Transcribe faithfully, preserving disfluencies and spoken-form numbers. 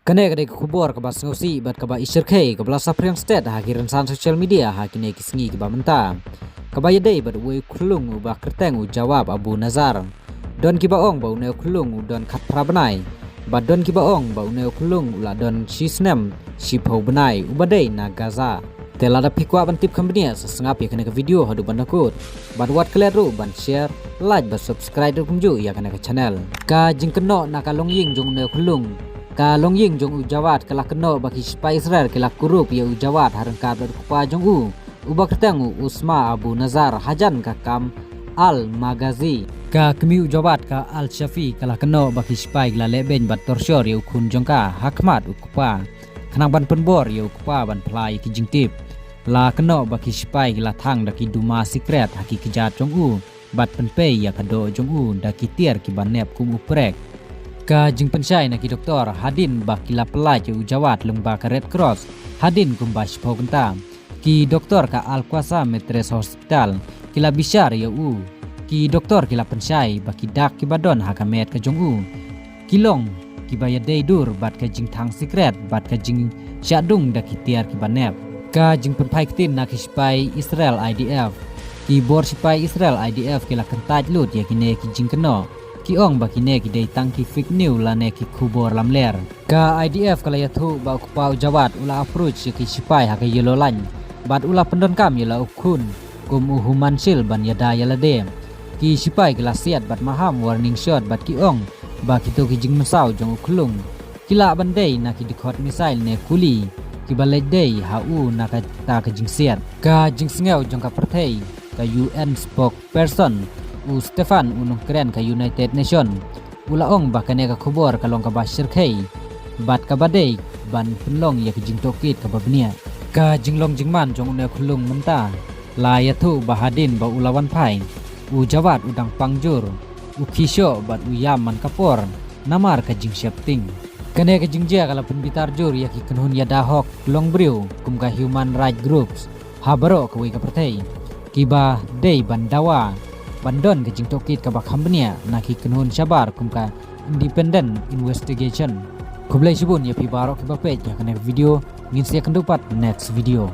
Kane ka dei ka khubor kaba sngewsih bad kaba ishyrkhei kaba la saphriang stet ha ki rynsan social media ha kine ki sngi kiba mynta. Kaba ïadei bad uwei u khyllung uba kyrteng u Jawad Abu Nazar. Don kiba ong ba une u khyllung u don khatphra bnai. Bad don kiba ong ba une u khyllung u la don shi snem shiphew bnai uba dei na Gaza. Te lada phi kwah ban tip kham bniah sa sngap ïa kane ka video haduh ban da kut. Bad wat klet ruh ban share, like bad subscribe ruh kumjuh ïa kane ka channel. Ka jingkynnoh na ka longïing jong une u khyllung. Ka longïing jong u Jawad ka la kynnoh ba ki sipai Israel ki la kurup ïa u Jawad ha ryngkat bad u kpa jong u, uba kyrteng u Usama Abu Nazar, hajan ka kam Al Maghazi. Ka kmie u Jawad ka Al Shafi ka la kynnoh ba ki sipai ki la lehbeiñ bad torture ïa u khun jong ka ha khmat u kpa. Khnang ban pynbor ïa u kpa ban phla ïa ki jingtip. La kynnoh ba ki sipai ki la thang da ki duma sikret ha ki kjat jong u bad pynpei ïa ka doh jong u da ki tiar kiba nep kum u prek. Ka jingpynshai na ki doktor hadien ba ki la pyllait ïa u Jawad lyngba ka Red Cross hadien kumba shiphew kynta. Ki doktor ka Al Quasam Metres Hospital ki la bishar ïa u. Ki doktor ki la pynshai ba ki dak kiba don ha ka met ka jong u ki long kiba ïadei dur bad ka jingthang sikret bad ka jingshah dung da ki tiar kiba nep. Ka jingpynphai ktien na ki sipai Israel I D F. Ki bor sipai Israel I D F ki la kyntait lut ïa kine ki jingkynnoh. Ki ong ba kine ki dei tang ki fake news lane ki khubor lamler. Ka I D F ka la ïathuh ba u kpa u Jawad u la approach ïa ki sipai ha ka Yellow Line bad u la pyndonkam ïa la u khun kum u human shield ban ïada ïa lade. Ki sipai ki la siat bad maham warning shot bad ki ong ba kito ki jingmynsaw jong u khyllung ki lah ban dei na ki dkhot missile ne kuli kiba leit dei ha u na kata ka jingsiat. Ka jingsngew jong ka pyrthei, ka U N spokesperson u Stefan, u nongkren ka United Nation, u la ong ba kane ka khubor ka long kaba shyrkhei bad kaba dei ban pynlong ïa ka jingtohkit kaba bniah. Ka jinglong jingman jong une u khyllung mynta la ïathuh ba hadien ba u la wan phai, u Jawad u dang pang jur, u khie shoh bad u ïam man ka por namar ka jingsheptieng. Kane ka jingjia ka la pynbitar jur ïa ki kynhun ïada hok longbriew kum ka human rights groups ha baroh kawei ka pyrthei kiba dei ban dawa ban don ka jingtohkit kaba kham bniah na ki kynhun shabar kum ka independent investigation. Khublei shibun ïa phi baroh kiba peit ïa kane ka video. Ngin sa ïakynduh pat next video.